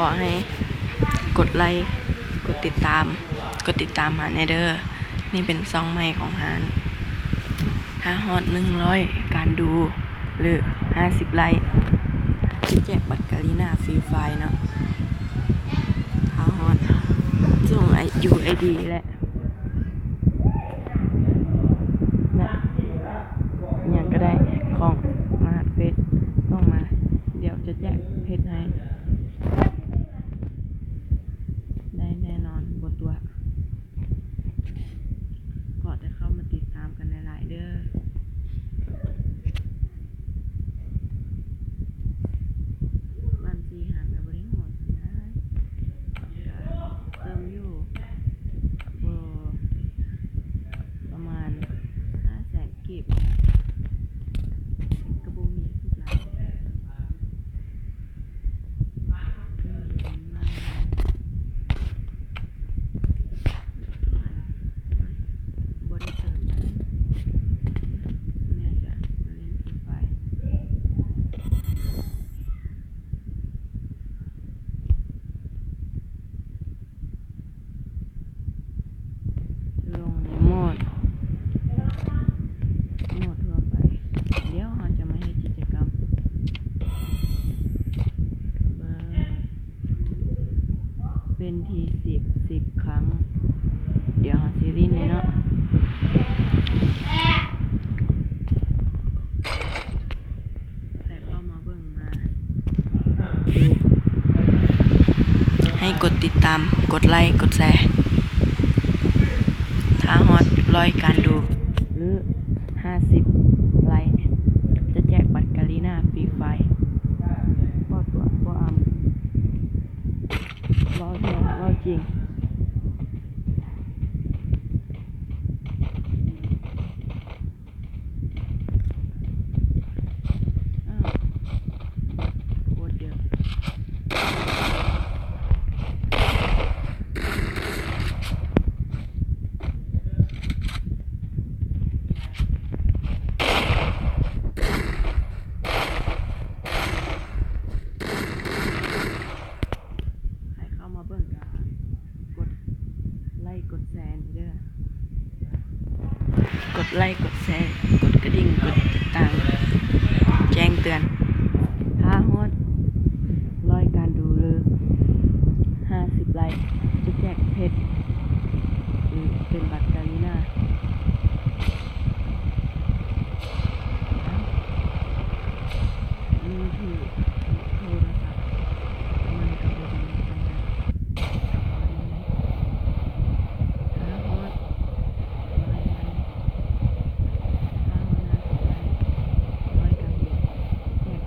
ຂໍໃຫ້ກົດໄລ ກົດຕິດຕາມ ກົດຕິດຕາມຫາແດ່ເດີ. ນີ້ເປັນຊ່ອງໃໝ່ຂອງຮ້ານ. ຖ້າຮອດໜຶ່ງຮ້ອຍການດູ ຫຼື ຫ້າສິບໄລ ຈະແຈກບັດກາລີນາຟຣີໄຟເນາະ. ຖ້າຮອດ ສົ່ງ ID ແຫຼະ ແລະ ຫຍັງກໍໄດ້ ຂອງລະຫັດເຟສ ສົ່ງມາ ດຽວຈະແຈກເພັດໃຫ້. ໄດ້ແນ່ນອນ ບໍ່ຕົວະ. ຂໍແຕ່ເຂົ້າມາຕິດຕາມກັນຫຼາຍໆເດີ. ບັນຊີຮ້ານກໍບໍ່ໄດ້ໂຫດປານໃດ ກໍເຕີມຢູ່ ບໍ່ ປະມານຫ້າແສນ ກີບນີ້ແຫຼະ ກໍບໍ່ມີຫຼາຍ. ບໍ່ໄດ້ເຕີມ ແມ່ນຈະມາຫຼິ້ນຟຣີໄຟ. ລົງໃນໂໝດ ໂໝດທົ່ວໄປ. ດຽວເຮົາຈະມາເຮັດກິດຈະກຳ ເບິ່ງ ເປັນທີສິບ ສິບຄັ້ງ. ດຽວເຮົາຊິຫຼິ້ນເລີຍເນາະ. ໃຫ້ກົດຕິດຕາມ ກົດໄລ ກົດແຊ. ຖ້າຮອດຮ້ອຍການດູ ຫຼື ຫ້າສິບໄລ ຈະແຈກບັດກາລີນາຟຣີໄຟ. ບໍ່ຕົວະ ບໍ່ອຳ ເວົ້າແທ້ ເວົ້າຈິງ. ອ້າວ ໂຄດເດີ. ໃຫ້ເຂົ້າມາເບິ່ງ ກໍກົດໄລກົດແຊເດີ. ກົດໄລກົດແຊ ກົດກະດິ່ງ ກົດຕິດຕາມ ແຈ້ງເຕືອນ. ຖ້າຮອດຮ້ອຍການດູ ຫຼື ຫ້າສິບໄລ ຈະແຈກເພັດ ຫຼື ເປັນບັດກາລີນາ. ມືຖື ໂທລະສັບ ມັນກໍບໍ່ດີປານໃດ. ຖ້າຮອດຮ້ອຍໄລ ຖ້າຮອດຫ້າສິບໄລ ຮ້ອຍການດູ ແຈກ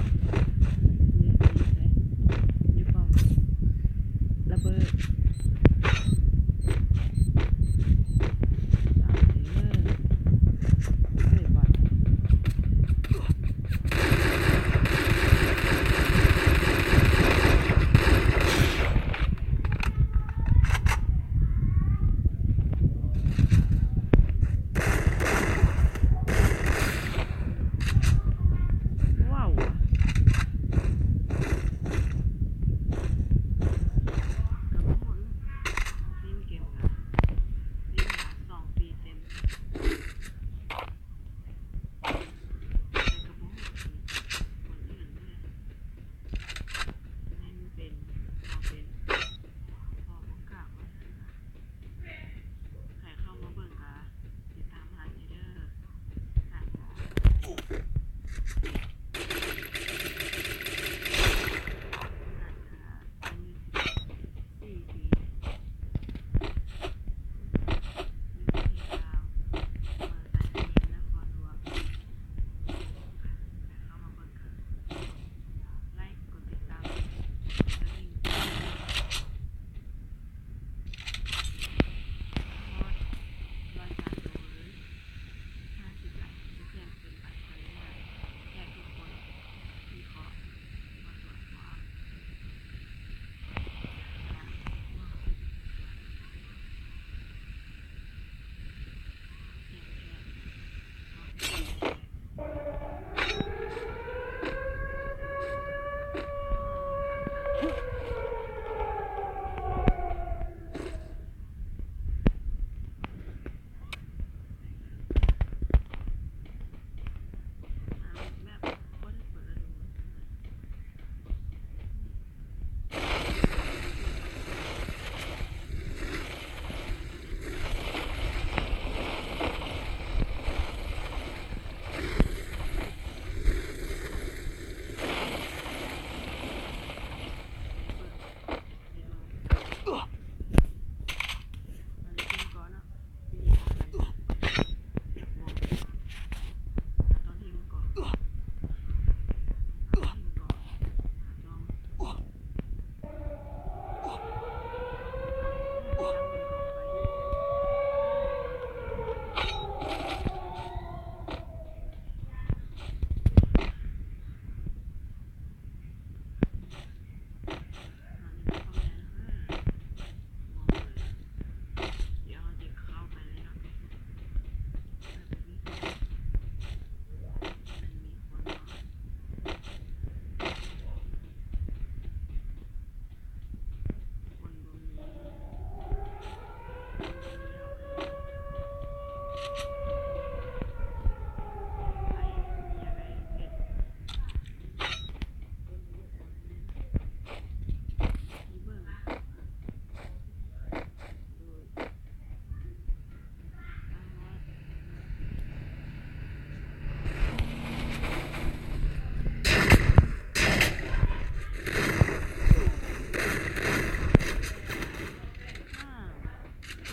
ນີ້ ນີ້ໃສ່ຢູ່ປ້ອມລະເບີດ ຕາຍເດີ. ເຮີ້ຍ ບອດ ວ້າວ ກະບໍ່ຮູ້ ຫຼິ້ນເກມກະຫຼິ້ນມາສອງປີເຕັມ ແຕ່ກະບໍ່ຮູ້ຄົນອື່ນເລີຍ ໃຫ້ມັນເປັນ ເອົາເປັນ ພໍບໍ່ກ້າວ່າຊັ້ນ ໃຜເຂົ້າມາເບິ່ງກະຕິດຕາມໃຫ້ເດີ.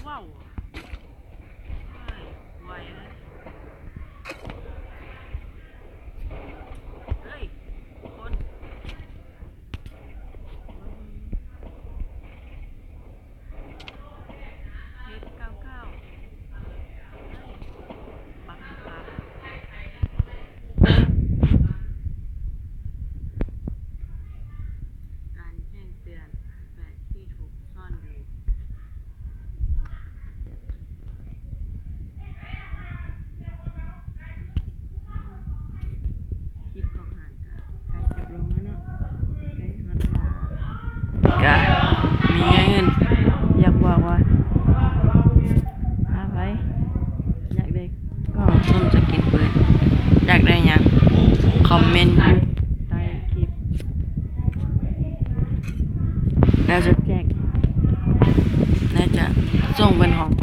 ວ້າວ ເຮີ້ຍ ໄວເລີຍ ເຮີ້ຍ ຄົນ ເຮັດເກົ້າເກົ້າ ບັກກະ ການແຈ້ງເຕືອນແປະທີ່ຖືກຊ້ອນຢູ່. ຄລິບຂອງຫານກະໃກ້ຈົບລົງແລ້ວເນາະ ໃກ້ຮອດເວລາ ກະມີແນວອື່ນຢາກບອກວ່າ ຖ້າໃຜຢາກໄດ້ກ້ອງຊູມສະກິນປືນ ຢາກໄດ້ຫຍັງ ຄອມເມັນຢູ່ໃຕ້ຄລິບ ແລ້ວຈະແຈ້ງ ແລ້ວຈະສົ່ງເປັນຂອງຂ